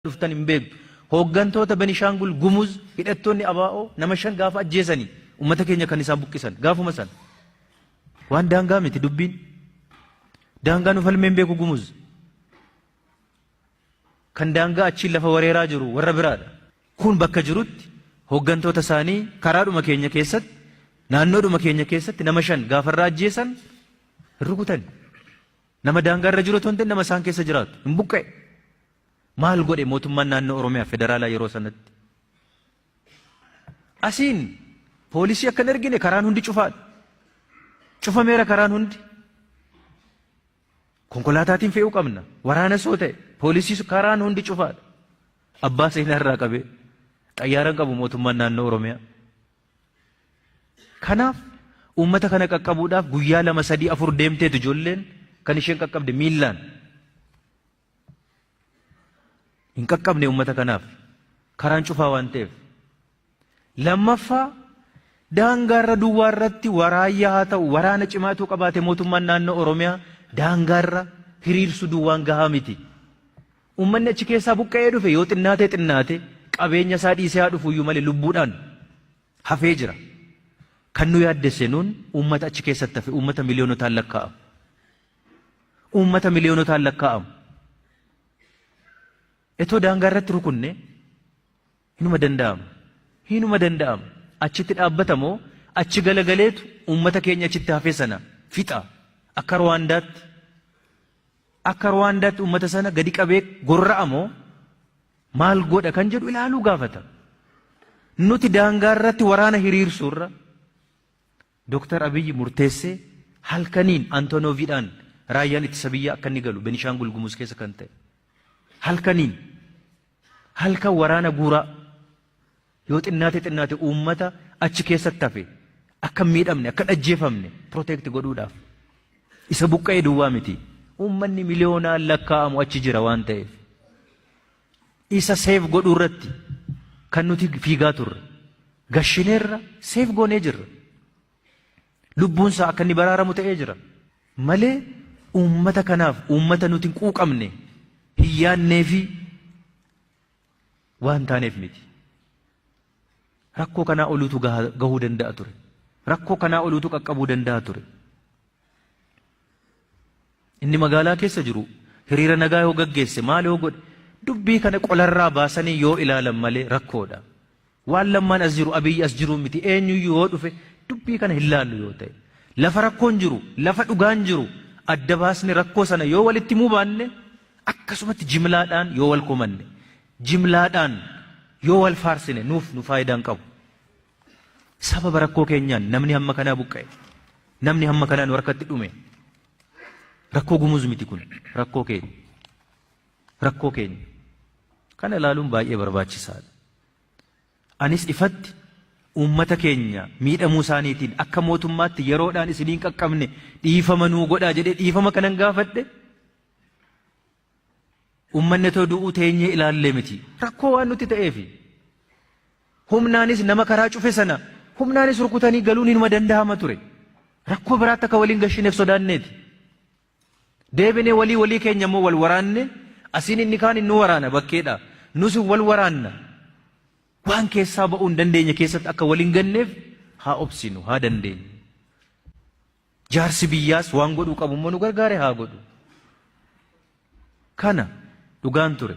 dhuftan hin beektu. Hooggantoota Benishaangul Gumuz hidhattoonni ABO nama 5 gaafa ajjeesanii uummata keenya kan isaan buqqisan gaafuma sana. Waan daangaa miti dubbiin. Daangaa nu falmee hin beeku Gumuz. Kan daangaa achiin lafa wareeraa jiru warra biraadha. Kun bakka jirutti hooggantoota isaanii karaadhuma keenya keessatti naannoodhuma keenya keessatti nama 5 gaafa irraa ajjeesan hin rukutani. Nama daangaa irra jiru otoo hin ta'in nama isaan keessa jiraatu hin buqqa'e. Maal godhe mootummaan naannoo Oromiyaa federaalaa yeroo sanatti? Asiin poolisii akka hin ergine karaan hundi cufaadha. Cufameera karaan hundi. Konkolaataatiin fe'uu qabna. Waraanas yoo ta'e poolisiis karaan hundi cufaadha. Abbaa seenaa irraa qabee xayyaara hin qabu mootummaan naannoo Oromiyaa. Kanaaf uummata kana qaqqabuudhaaf guyyaa 2 3 4 deemteetu ijoolleen kan isheen qaqqabde miillaan. Hin qaqqabne uummata kanaaf karaan cufaa waan ta'eef. Lammaffaa daangaarra duwwaa irratti waraayyaa haa ta'u waraana cimaatu qabaate mootummaan naannoo Oromiyaa daangaarra hiriirsu duwwaan gahaa miti. Uummanni achi keessaa buqqa'ee dhufe yoo xinnaatee xinnaate qabeenya isaa dhiisee haa dhufu iyyuu malee lubbuudhaan hafee jira. Kan nu yaaddesse nuun uummata achi keessatti hafe uummata miliyoonotaan lakkaa'amu. Uummata miliyoonotaan lakkaa'amu. Etoo daangaa irratti rukunne hinuma danda'ama. Hinuma danda'ama. Achitti dhaabbata moo achi galagaleetu uummata keenya achitti hafe sana fixa. Akka Ruwaandaatti. Akka Ruwaandaatti uummata sana gadi qabee gorra'a moo maal godha kan jedhu ilaaluu gaafata. Nuti daangaa irratti waraana hiriirsuurra Doktar Abiyyi murteessee halkaniin Antonooviidhaan raayyaan ittisa biyyaa akka inni galu Benishaangul Gumuz keessa kan ta'e. Halkaniin halkan waraana guuraa yoo xinnaate xinnaate uummata achi keessatti hafe akka hin miidhamne akka hin ajjeefamne protect godhuudhaaf. Isa buqqa'e duwwaa miti. Uummanni miliyoonaan lakkaa'amu achi jira waan ta'eef. Isa save godhuu irratti kan nuti fiigaa turre. Gashineerra save goonee jirra. Lubbuun isaa akka inni baraaramu ta'ee jira. Malee uummata kanaaf uummata nuti hin quuqamne hin yaadnee fi waan taaneef miti. Rakkoo kanaa oluutu gahuu danda'a ture. Rakkoo kanaa oluutu qaqqabuu danda'a ture. Inni magaalaa keessa jiru hiriira nagaa yoo gaggeesse maal yoo godhe dubbii kana qolarraa baasanii yoo ilaalan malee rakkoodha. Waan Lammaan as jiru Abiyyi as jiru miti eenyuyyuu yoo dhufe dubbii kana hin laallu yoo ta'e. Lafa rakkoon jiru lafa dhugaan jiru adda baasne rakkoo sana yoo walitti himuu baanne akkasumatti jimlaadhaan yoo wal komanne jimlaadhaan yoo wal faarsine nuuf nu faayidaan qabu. Sababa rakkoo keenyaan namni hamma kanaa buqqa'e. Namni hamma kanaa nu harkatti dhume. Rakkoo Gumuz miti kun. Rakkoo keenya. Rakkoo keenya. Kana ilaaluun baay'ee barbaachisaadha. Anis ifatti uummata keenya miidhamuu isaaniitiin akka mootummaatti yeroodhaan isiniin qaqqabne dhiifama nuu godhaa jedhee dhiifama kanan gaafadhe Uummanni otoo du'uu teenyee ilaallee miti. Rakkoo waan nutti ta'eefi. Humnaanis nama karaa cufe sana humnaanis rukutanii galuun hinuma danda'ama ture. Rakkoo biraatti akka waliin gashineef sodaanneeti. Deebinee walii walii keenya immoo wal waraanne asiin inni kaan inni waraana bakkeedha. Nus wal waraanna. Waan keessaa ba'uu hin dandeenye keessatti akka waliin ganneef haa obsinu haa dandeenyu. Jaarsi biyyaas waan godhuu qabu immoo nu gargaare haa godhu. Kana dhugaan ture.